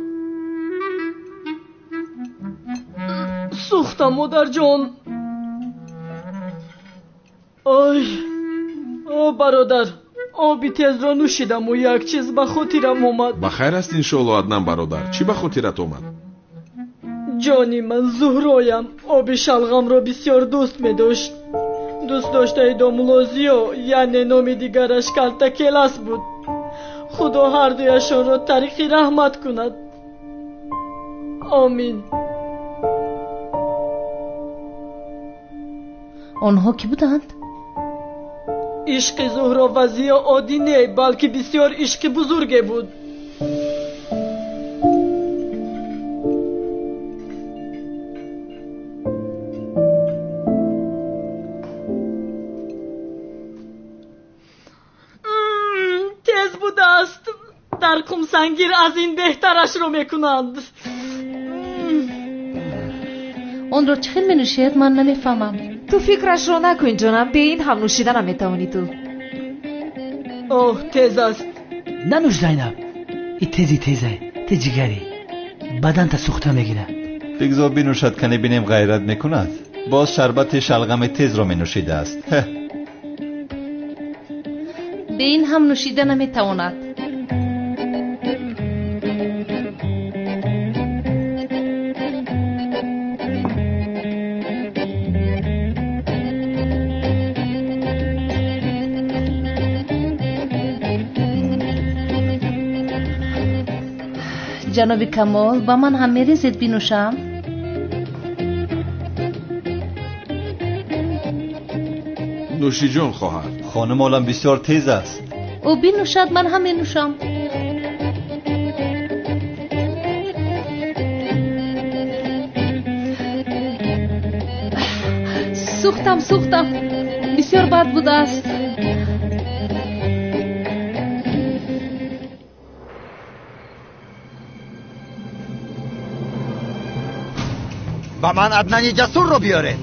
Сӯхтам, модарҷон. Ой, о бародар, оби тезро нӯшидаму як чиз ба хотирам омад. Ба хайр аст, иншоалло, Аднан бародар. Чӣ ба хотират омад? Ҷони ман, Зуҳроям оби шалғамро бисёр дӯст медошт. Дӯст доштаи домулозиё, яъне номи дигараш Калтакелас буд. Худо ҳардуяшонро тариқи раҳмат кунад. Омин. Онҳо кӣ буданд? Ишқи Зуҳро ва Зиё оддӣ не, балки бисёр ишқи бузурге буд. Тез будааст. Дар қумсангир аз ин беҳтарашро мекунанд. Онро чӣ хел менӯшед, ман намефаҳмам. Ту фикрашро накун, ҷонам, бе ин ҳам нӯшида наметавонӣ ту. Оҳ, тез аст. Нанӯш, Зайнаб, и тези тезай, ти ҷигари баданта сӯхта мегирад. Бигзор бинӯшад, кане бинем ғайрат мекунад. Боз шарбати шалғами тезро менӯшидааст. Бе ин ҳам нӯшида наметавонад. Ҷаноби Камол, ба ман ҳам мерезед бинӯшам? Нӯшиҷон, хоҳар. Хонум олам бисёр тез аст. Ӯ бинӯшад, ман ҳам менӯшам. Сӯхтам, сӯхтам, бисёр бад будааст. Ба ман Аднани Ҷасурро биёред.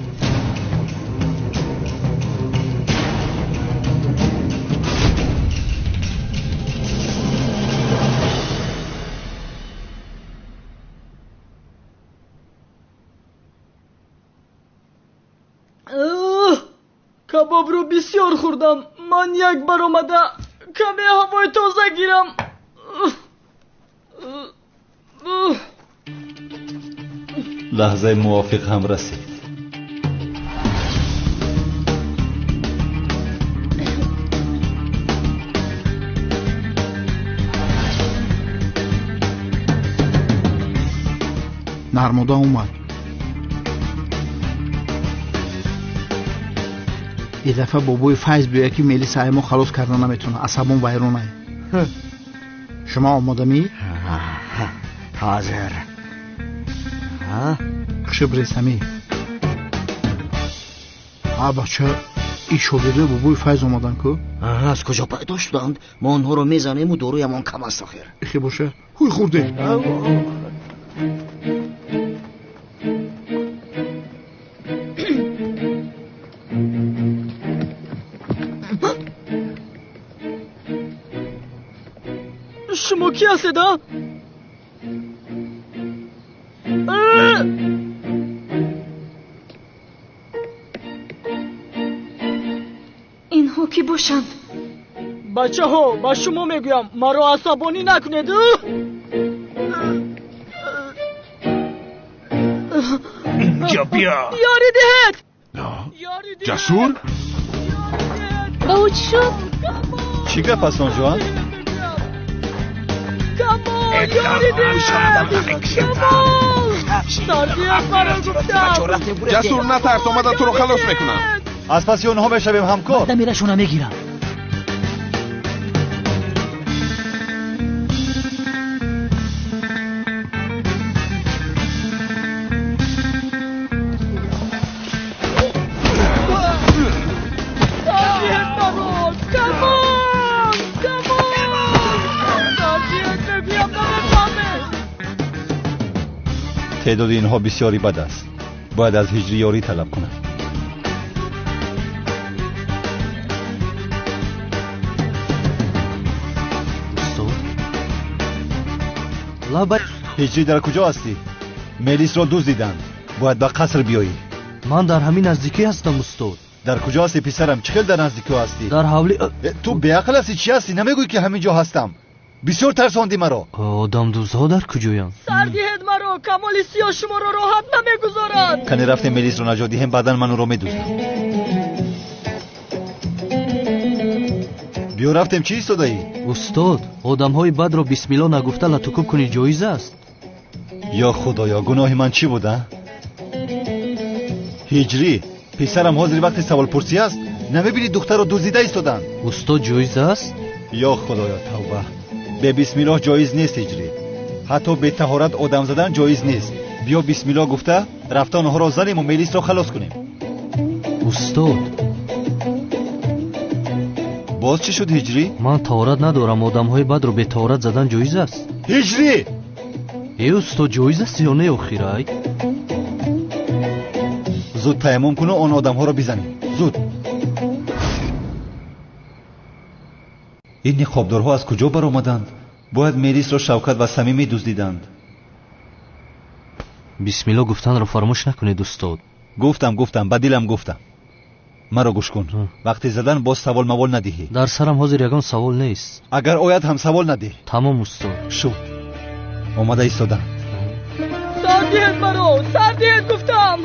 Кабобро бисёр хӯрдам. Ман як баромада каме ҳавои тоза гирам. Лаҳзаи мувофиқ ҳам расид. Нармода омад. И дафъа бобои Файз биёя, ки Мелиса ай мо халос карда наметавонад, асабон вайронай. Шумо омодамӣ? Ҳозир. Хушибресамӣ. А бача, ин шогирдои бобои Файз омадан ку? Аз куҷо пайдо шуданд? Мо онҳоро мезанему доруямон кам аст охир. Ихе боша, ҳуй хӯрде. Шумо ки ҳастед, а? ки бошанд? Бачаҳо, ба шумо мегӯям, маро асабонӣ накунед. Инҷо биё. Ёрӣ диҳед. Ҷасур? Ба ӯ чӣ шуд? Чӣ гап аст он ҷо? Камол, ёрӣ диҳед! Камол! Сардият маро гуфтам. Ҷасур, натарс, омада туро халос мекунам. Аз паси онҳо мешавем, ҳамкор. Дамирашона мегирам. Теъдоди инҳо бисёри бад аст. Бояд аз ҳиҷрӣ ёрӣ талаб кунам. Устод, лабай. Ҳиҷрӣ, дар куҷо ҳастӣ? Мелисро дуздиданд. Бояд ба қаср биёӣ. Ман дар ҳамин наздикӣ ҳастам, устод. Дар куҷо ҳастӣ, писарам? Чӣ хел дар наздикӣ ҳастӣ? Дар ҳавли. Ту беақл ҳастӣ, чӣ ҳастӣ? Намегӯӣ ки ҳамин ҷо ҳастам? Бисёр тарсондӣ маро. Одамдуздҳо дар куҷоянд? Сар диҳед маро, Камоли Сиёҳ шуморо роҳат намегузорад. Кане рафтем Мелисро наҷот диҳем, баъдан ман ӯро медуздам. Биё рафтем, чӣ истодаӣ? Устод, одамҳои бадро бисмилло нагуфта латукуб кунӣ ҷоиз аст? Ё худоё, гуноҳи ман чӣ буда? Ҳиҷрӣ, писарам, ҳозир вақти саволпурсӣ аст? Намебинӣ духтарро дуздида истоданд? Устод, ҷоиз аст? Ё худоё, тавба. Бе бисмиллоҳ ҷоиз нест, ҳиҷрӣ. Ҳатто бетаҳорат одам задан ҷоиз нест. Биё бисмиллоҳ гуфта рафта онҳоро занему Мелисро халос кунем. Устод, боз чӣ шуд, ҳиҷрӣ? Ман таҳорат надорам. Одамҳои бадро бетаҳорат задан ҷоиз аст? Ҳиҷрӣ! Э, устод, ҷоиз аст ё не охирай? Зуд таяммум куну он одамҳоро бизанем. Зуд. Ин ниқобдорҳо аз куҷо баромаданд? Бояд Мелисро Шавкат ва Самим медуздиданд. Бисмилло гуфтанро фаромӯш накунед, устод. Гуфтам, гуфтам, ба дилам гуфтам. Маро гӯш кун. Вақти задан боз савол мавол надиҳӣ. Дар сарам ҳозир ягон савол нест. Агар ояд ҳам савол надиҳ. Тамом, устод. Шуд. Омада истоданд. Сар диҳед маро! Сар диҳед гуфтам!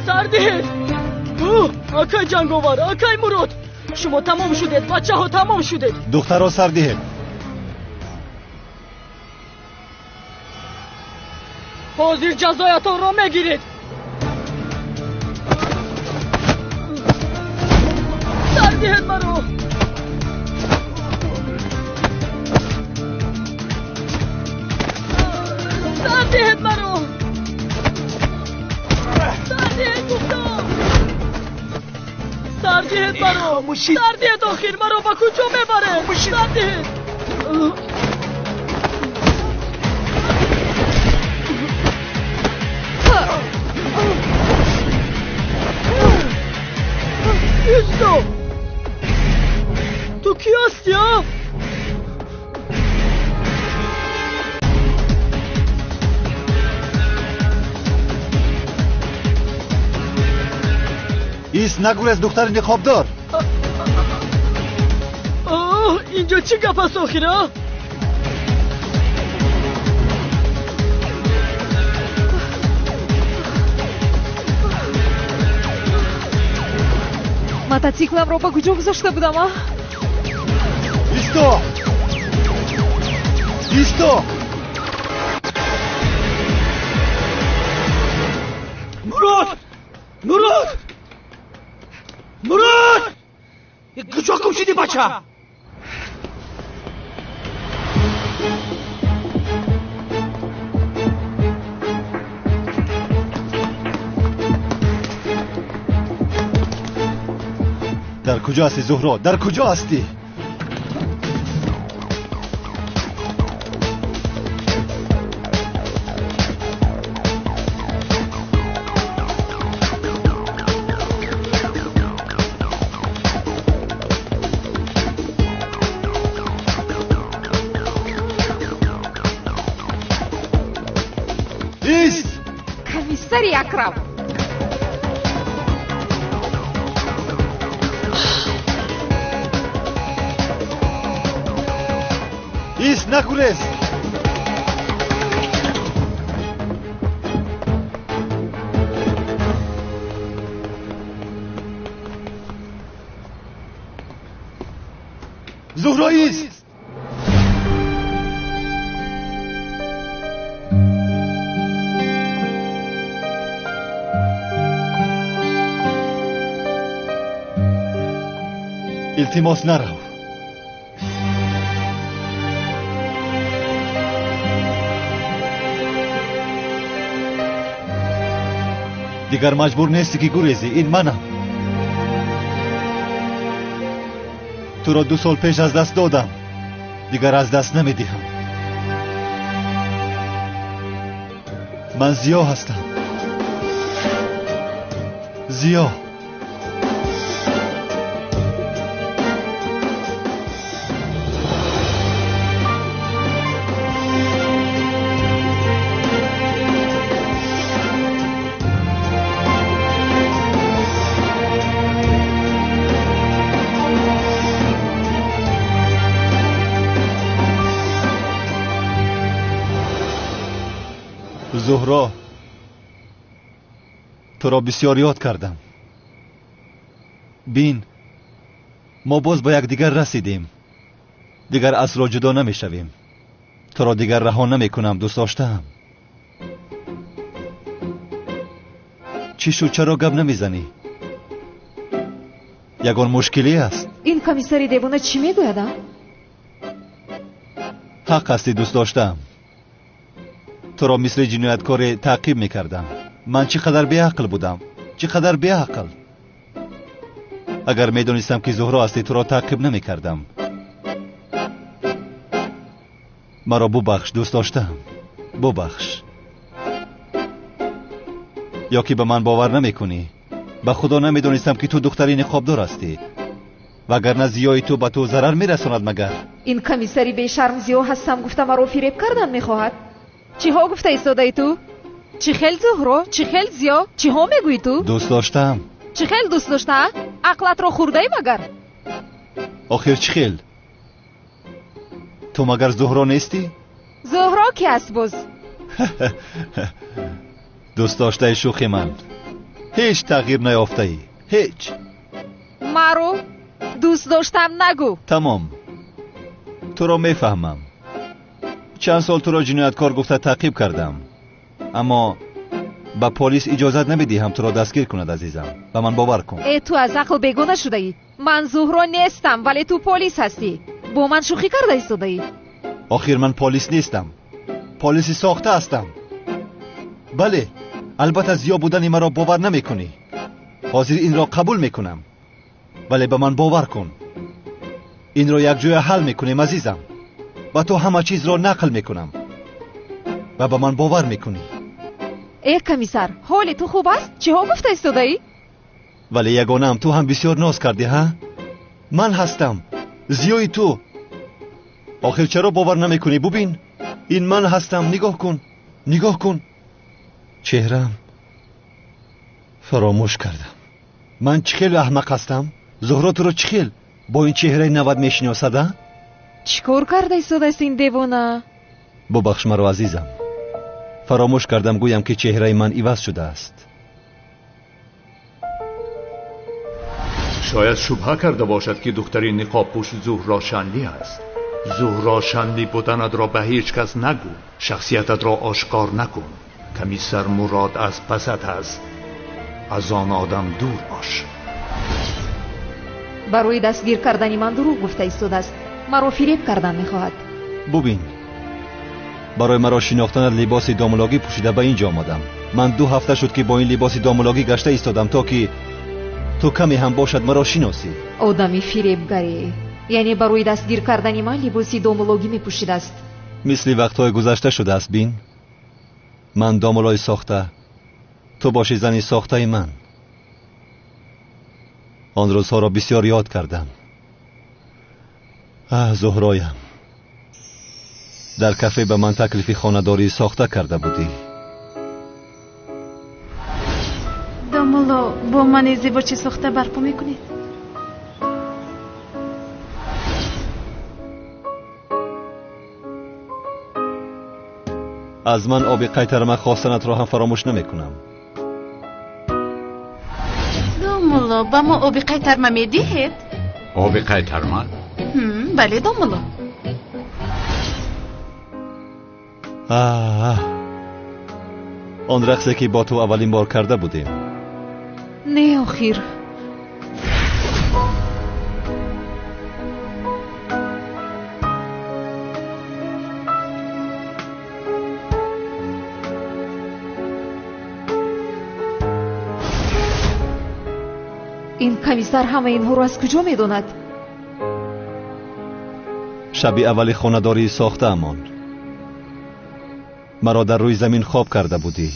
Сар диҳед! Акай Ҷанговар, акай Мурод! Шумо тамом шудед, бачаҳо, тамом шудед. Духтаро сар диҳед. Ҳозир ҷазоятонро мегиред. Сар диҳед маро! Сар диҳед маро! Сар диҳед гуфтам! Сар диҳед маро! Сар диҳед охир! Маро ба куҷо мебаред? Сар диҳед! Исто! Ту кӣ ҳастӣ, а? Ист, нагурез, духтари ниқобдор. Инҷо чӣ гап аст охир, а? Мотоциклам-ро ба куҷо гузошта будам, а? Исто! Исто! Мурод! Мурод! Мурод! Куҷо гум шудӣ, бача? Дар куҷо ҳастӣ, Зуҳро? Дар куҷо ҳастӣ? Ист! Комиссари Акрам! Ист, нагурез! Зуҳро, ист! Илтимос, нарав. Дигар маҷбур нестӣ ки гурезӣ. Ин манам. Туро 2 сол пеш аз даст додам, дигар аз даст намедиҳам. Ман Зиё ҳастам. Зиё. Зуҳро, туро бисёр ёд кардам. Бин, мо боз ба якдигар расидем. Дигар асло ҷудо намешавем. Туро дигар раҳо намекунам, дӯст доштаам. Чӣ шуд, чаро гап намезанӣ? Ягон мушкиле аст? Ин комиссари девона чӣ мегӯяд, а? Ҳақ ҳастӣ, дӯст доштаам. Туро мисли ҷинояткоре таъқиб мекардам. Ман чӣ қадар беақл будам, чӣ қадар беақл. Агар медонистам ки Зуҳро ҳастӣ, туро таъқиб намекардам. Маро бубахш, дӯст доштаам, бубахш. Ё ки ба ман бовар намекунӣ? Ба худо намедонистам ки ту духтари ниқобдор ҳастӣ, вагарна зиёи ту ба ту зарар мерасонад. Магар ин комиссари бешарм Зиё ҳастам гуфта маро фиреб кардан мехоҳад? Чиҳо гуфта истодаи ту? Чӣ хел Зуҳро, чӣ хел Зиё, чиҳо мегӯӣ ту? Дӯст доштаам. Чӣ хел дӯст дошта? Ақлатро хӯрдаӣ магар? Охир чӣ хел? Ту магар Зуҳро нестӣ? Зуҳро ки аст боз? Дӯст доштаи шӯхи ман. Ҳеҷ тағйир наёфтаӣ, ҳеҷ. Маро дӯст доштам нагӯ. Тамом, туро мефаҳмам. Чанд сол туро ҷинояткор гуфта таъқиб кардам, аммо ба полис иҷозат намедиҳам туро дастгир кунад. Азизам, ба ман бовар кун. Э, ту аз ақл бегона шудаӣ. Ман Зуҳро нестам, вале ту полис ҳастӣ. Бо ман шӯхӣ карда истодаӣ. Охир ман полис нестам, полиси сохта ҳастам. Бале, албатта Зиё будани маро бовар намекунӣ. Ҳозир инро қабул мекунам, вале ба ман бовар кун. Инро якҷоя ҳал мекунем, азизам. Ба ту ҳама чизро нақл мекунам ва ба ман бовар мекунӣ. Э, комиссар, ҳоли ту хуб аст? Чиҳо гуфта истодаӣ? Вале ягонаам, ту ҳам бисёр ноз кардӣ, ҳа? Ман ҳастам, Зиёи ту. Охир чаро бовар намекунӣ? Бубин, ин ман ҳастам. Нигоҳ кун, нигоҳ кун. Чеҳрам фаромӯш кардам. Ман чӣ хел аҳмақ ҳастам? Зуҳро туро чӣ хел бо ин чеҳраи навад мешиносад, а? Чӣ кор карда истодааст ин девона? Бубахш маро, азизам. Фаромӯш кардам гӯям ки чеҳраи ман иваз шудааст. Шояд шубҳа карда бошад ки духтари ниқобпӯш Зуҳро Шанли аст. Зуҳро Шанли буданатро ба ҳеҷ кас нагӯ, шахсиятатро ошкор накун. Комиссар Мурод аз пасат аст, аз он одам дур бош. Барои дастгир кардани ман дурӯғ гуфта истодааст. Маро фиреб кардан мехоҳад. Бубин, барои маро шинохтанат либоси домулогӣ пӯшида ба ин ҷо омадам. Ман 2 ҳафта шуд ки бо ин либоси домулогӣ гашта истодам, то ки ту каме ҳам бошад маро шиносӣ. Одами фиребгарӣ, яъне барои дастгир кардани ман либоси домулогӣ мепӯшидааст. Мисли вақтҳои гузашта шудааст. Бин, ман домулои сохта, ту боши зани сохтаи ман. Он рӯзҳоро бисёр ёд кардам. Аҳ, Зуҳроям, дар кафе ба ман таклифи хонадории сохта карда будӣ. Домулло, бо ман издивоҷи сохта барпо мекунед? Аз ман оби қайтарма хостанатро ҳам фаромӯш намекунам. Домулло, ба мо оби қайтарма медиҳед? Оби қайтарма? Бале, домулло. Он рақсе ки бо ту аввалин бор карда будем. Не, охир. Ин комиссар ҳама инҳоро аз куҷо медонад? Шаби аввали хонадории сохтаамон маро дар рӯи замин хоб карда будӣ.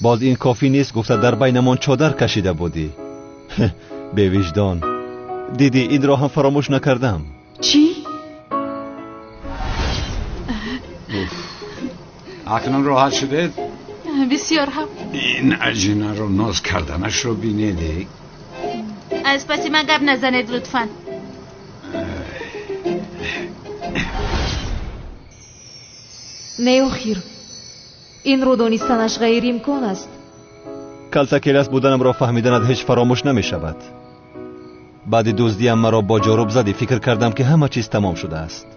Боз ин кофӣ нест гуфта дар байнамон чодар кашида будӣ. Бевиҷдон. Дидӣ, инро ҳам фаромӯш накардам. Чӣ? Акнун роҳат шудед? Бисёр ҳам. Ин аҷинаро ноз карданашро бинед. Аз паси ман гап назанед лутфан. Не, охир, инро донистанаш ғайриимкон аст. Калтакелас буданамро фаҳмиданат ҳеҷ фаромӯш намешавад. Баъди дуздиам маро бо ҷоруб задӣ, фикр кардам ки ҳама чиз тамом шудааст.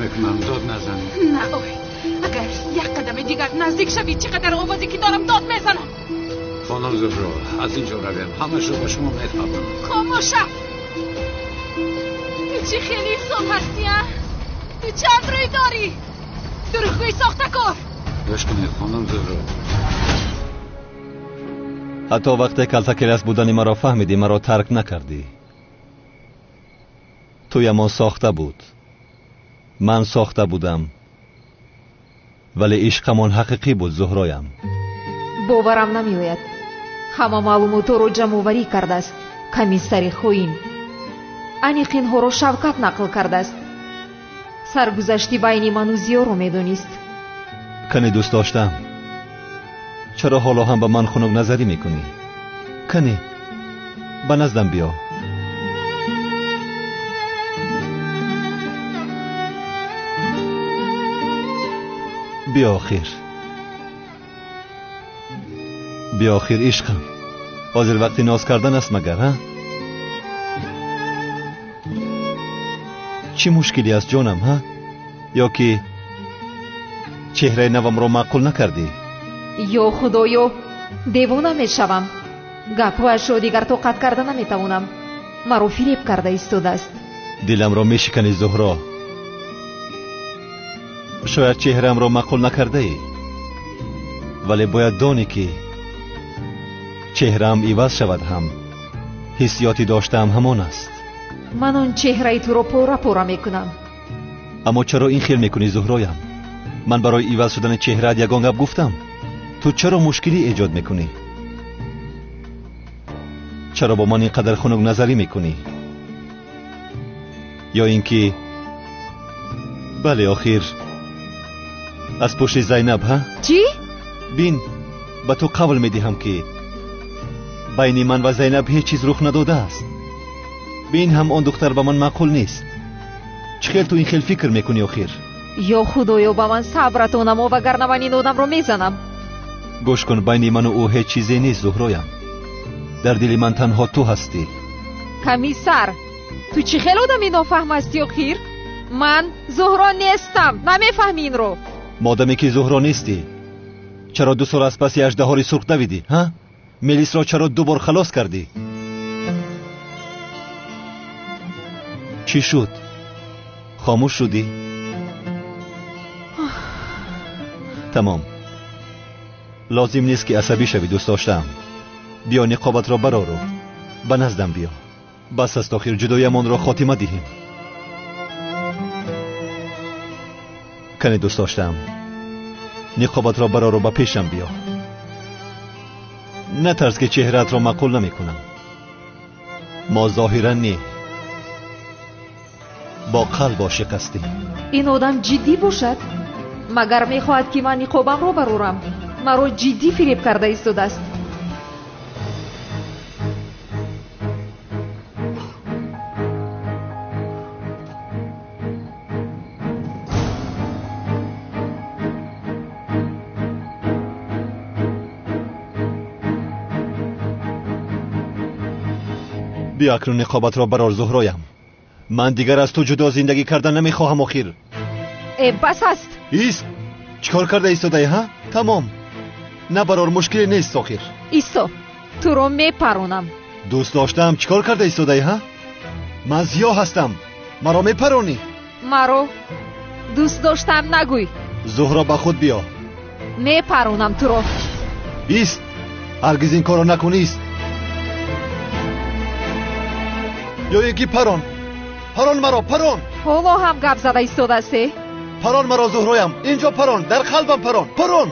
Мекунам, дод назанед. На, ой, агар як қадами дигар наздик шавӣ, чӣ қадар овозе ки дорам дод мезанам. Хонум Зуҳро, аз ин ҷо равем, ҳамашро ба шумо мефаҳмам. Хомӯш шав! Ту чӣ хеле инсон ҳастӣ, а? Ту чанд рӯй дорӣ? Дурӯғгӯи сохтакор! Гӯш кунед, хонум Зуҳро. Ҳатто вақте калтакелас будани маро фаҳмидӣ, маро тарк накардӣ. Туямон сохта буд. Ман сохта будам, вале ишқамон ҳақиқӣ буд, Зуҳроям. Боварам намеояд. Ҳама маълумотҳоро ҷамъоварӣ кардааст комиссари хоин. Аниқ инҳоро Шавкат нақл кардааст. Саргузашти байни ману Зиёро медонист. Кани дӯст доштам, чаро ҳоло ҳам ба ман хунукназарӣ мекунӣ? Кани ба наздам биё. Биё охир, биё охир, ишқам. Ҳозир вақти ноз кардан аст магар, ҳа? Чӣ мушкилӣ аст ҷонам, ҳа? Ё ки чеҳраи навамро маъқул накардӣ? Ё худоё, девона мешавам. Гапҳояшро дигар тоқат карда наметавонам. Маро фиреб карда истодааст. Диламро мешиканӣ, Зуҳро. Шояд чеҳраамро маъқул накардаӣ, вале бояд донӣ ки чеҳраам иваз шавад ҳам ҳиссиёти доштаам ҳамон аст. Ман он чеҳраи туро пора пора мекунам. Аммо чаро ин хел мекунӣ, Зуҳроям? Ман барои иваз шудани чеҳраат ягон гап гуфтам? Ту чаро мушкилӣ эҷод мекунӣ? Чаро бо ман ин қадар хунукназарӣ мекунӣ? Ё ин ки бале, охир аз пушти Зайнаб, ҳа? Чӣ? Бин, ба ту қавл медиҳам ки байни ман ва Зайнаб ҳеҷ чиз рух надодааст. Бин, ҳам он духтар ба ман маъқул нест. Чӣ хел ту ин хел фикр мекунӣ охир? Ё худоё, ба ман сабратон намо, вагарна ман ин одамро мезанам. Гӯш кун, байни ману ӯ ҳеҷ чизе нест, Зуҳроям. Дар дили ман танҳо ту ҳастӣ. Комиссар, ту чӣ хел одами нофаҳм ҳастӣ охир? Ман Зуҳро нестам, намефаҳми инро. Модаме ки Зуҳро нестӣ, чаро 2 сол аз паси аждаҳори сурх давидӣ, ҳа? Мелисро чаро 2 бор халос кардӣ? Чӣ шуд? Хомӯш шудӣ? Тамом. Лозим нест ки асабӣ шавӣ, дӯст доштаам. Биё ниқобатро барору ба наздам биё. Бас аст охир, ҷудоямонро хотима диҳем. Кане дӯст доштаам, ниқобатро барору ба пешам биё. Натарс ки чеҳраатро маъқул намекунам. Мо зоҳиран не, бо қалб ошиқ ҳастем. Ин одам ҷиддӣ бошад? Магар мехоҳад ки ман ниқобамро барорам? Маро ҷиддӣ фиреб карда истодааст. Биё акнун ниқобатро барор, Зуҳроям. Ман дигар аз ту ҷудо зиндагӣ кардан намехоҳам охир. Э, бас аст. Ист, чӣ кор карда истодаӣ, ҳа? Тамом, набарор, мушкиле нест охир. Исто, туро мепаронам. Дӯст доштаам, чӣ кор карда истодаӣ, ҳа? Ман зиёҳ ҳастам, маро мепаронӣ. Маро дӯст доштаам нагӯй. Зуҳро, ба худ биё. Мепаронам туро. Ист, ҳаргиз ин корро накун, ист. Ё ин ки парон, парон маро, парон. Ҳоло ҳам гап зада истодаасте? Парон маро, Зуҳроям, инҷо парон, дар қалбам парон, парон.